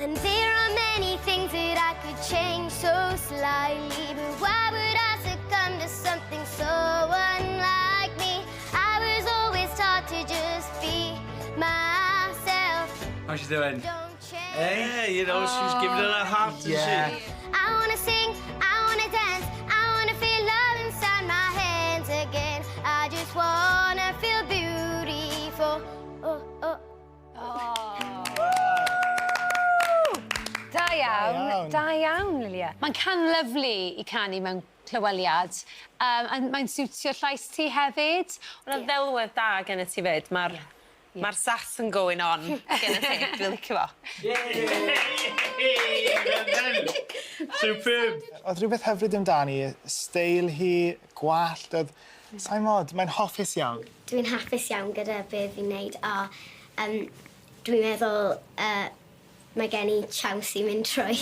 And there are many things that I could change so slightly, but why would I succumb to something so unlike me? I was always taught to just be myself. How's she doing? Don't change. Yeah, she's giving it her heart, isn't she? I wanna sing, I wanna dance, I wanna feel love inside my hands again. I just wanna feel beautiful. Oh. Da iawn, iawn. da iawn, Lilia. Mae'n cân lyfli i canu mewn clyweliad. A mae'n siwtio llais ti hefyd. Mae'n ddelwedd da gen i ti fyd. Mae'r ma sass yn going on gen i ti. Dwi'n licio fo. Superb. Oedd rhywbeth hyfryd amdani, steil hi, gwallt, oedd... Sa'n mod, mae'n hoffus iawn. Dwi'n hapus iawn gyda beth fi'n neud a dwi'n meddwl mae gen i chance i mynd trwy.